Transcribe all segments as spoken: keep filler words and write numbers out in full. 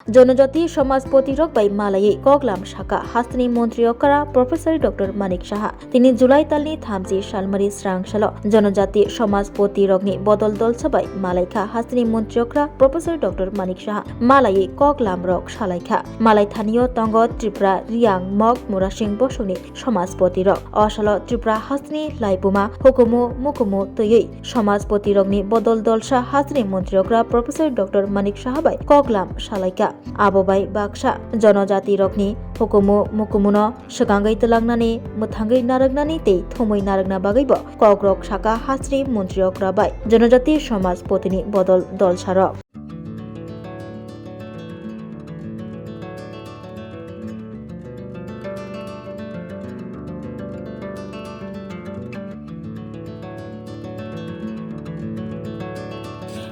Jonojati Somajpoti rok bai malaiwi koklam saka hasteni montri okra Professor Doctor Manik Saha. Tini July talni thamchi salmari srang salo Jonojati Somajpoti rokni bodol dolsa bai malaikha hasteni montri okra Professor Doctor Manik Saha. Malaiwi koklam rok salaikha. Malai thanio tongo Tripura, Riang, Mok, Murasing bosongni Somajpoti rok. O salo Tripura hasteni laibuma hukumu mukumu twiwi Somajpoti rokni bodol dolsa hasteni montri okra Professor Doctor Manik Saha bai koklam salaikha. Abo bai baksa Jonojati rokni hukumu mukumuno swkangwi twlangnani, mwthangwi narwknani tei thumwi narwkna bagwibo kokrok saka hasteni montri okra bai Jonojati Somajpotini bodol dolsa rok.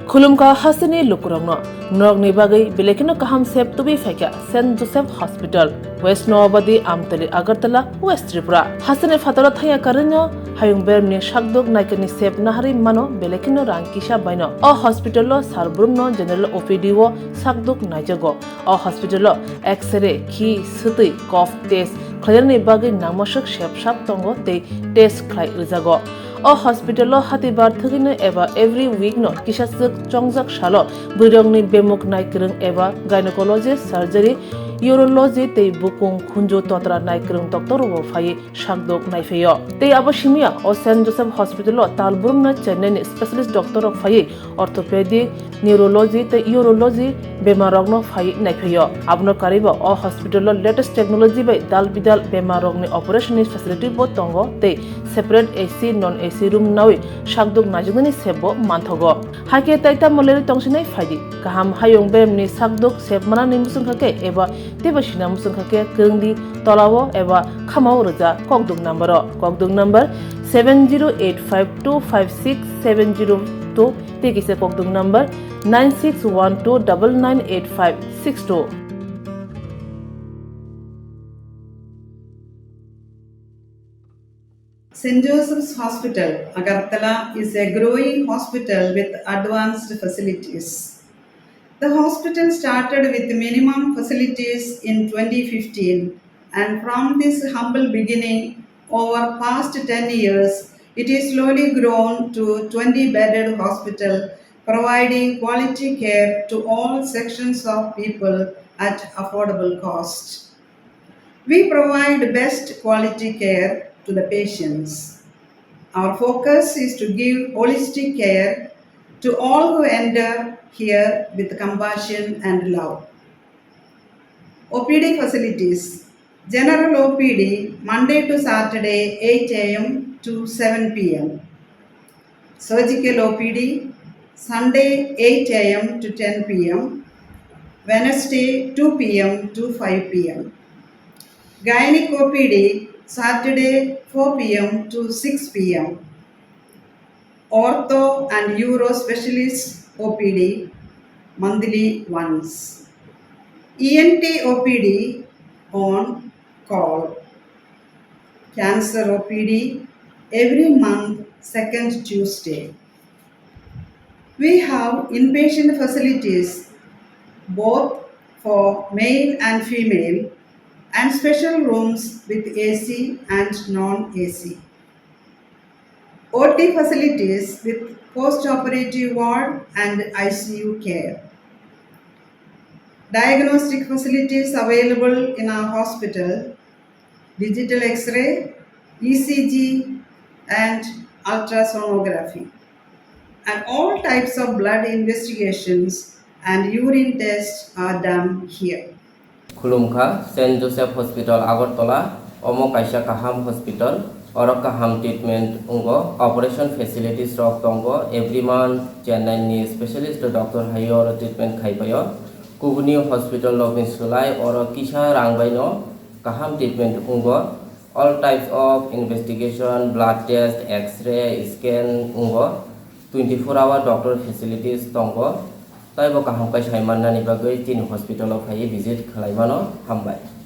Khulumkha hasteni lukurokno, norokni bagwi belekheno kaham sep tubui phaikha Saint Joseph Hospital, West Noabadi, Amtali, Agartala, West Tripura. Hasteni phataro thangya karwino hayung bermni sakduk naikani sep naharwi mano belekheno rang kisa baino. O hospital-o sar brumno general O P D-o sakduk naijago. O hospital-o X-ray, khi, swtwi, cough test khlainani bagwi nangmaswk sep sap tongo tei test khlai rwjago. O hospital-o hatibar thwgwino eba every week-no kisaswk chongjak salo bwrwirokni bemuk naikwrwng eba gynecology, surgery, urology tei bukung khunju totra naikwrwng doctor-rokbo phaiwi sakdok naiphaio. Tei abo simiya o Saint Joseph Hospital-o tal brumno Chennai-ni specialist doctor-rok phaiwi orthopedic, neurology tei urology bemarrokno phaiwi naiphaio. Abono karwibo o hospital-o latest technology bai dal bidal bemarrokni operation-ni facility-bo tongo tei separate A C, non A C room nawi sakdok naijaknani sepbo manthogo. Haikhe tai tamo lerwi tongsinai phaidi. Kaham hayung beremni sakdok sep manani muchungkha khe eba teibo sina muchungkha khe kwrwngdi tolao eba khamao rwja kokduk number-o. Kokduk number seven zero eight five two five six seven zero two tei kisa kokduk number nine six one two double nine eight five six two. Saint Joseph's Hospital, Agartala is a growing hospital with advanced facilities. The hospital started with minimum facilities in twenty fifteen, and from this humble beginning, over past ten years, it is slowly grown to twenty bedded hospital, providing quality care to all sections of people at affordable cost. We provide best quality care to the patients. Our focus is to give holistic care to all who enter here with compassion and love. O P D facilities. General O P D Monday to Saturday eight A M to seven P M. Surgical O P D Sunday eight A M to ten P M, Wednesday two P M to five P M. Gynec O P D Saturday four P M to six P M. Ortho and Uro Specialist O P D monthly once. E N T O P D on call. Cancer O P D every month, second Tuesday. We have inpatient facilities both for male and female and special rooms with A C and non-A C. O T facilities with post-operative ward and I C U care. Diagnostic facilities available in our hospital, digital X-ray, E C G, and ultrasonography. And all types of blood investigations and urine tests are done here. Khulumkha, Saint Joseph Hospital, Agartala, omo kaisa kaham hospital, oro kaham treatment wngo, operation facilities rok tongo, every month Chennai ni specialist doctor hai oro treatment khai paio. Kubuni hospital rokni swlai oro kisa rang baino kaham treatment wngo. All types of investigation, blood test, X-ray, scan wngo. Twenty-four hour doctor facilities tongo. Taibo kaham khe sai mannani bagwi chini hospital o phaiwi visit khlai mano. Hambai.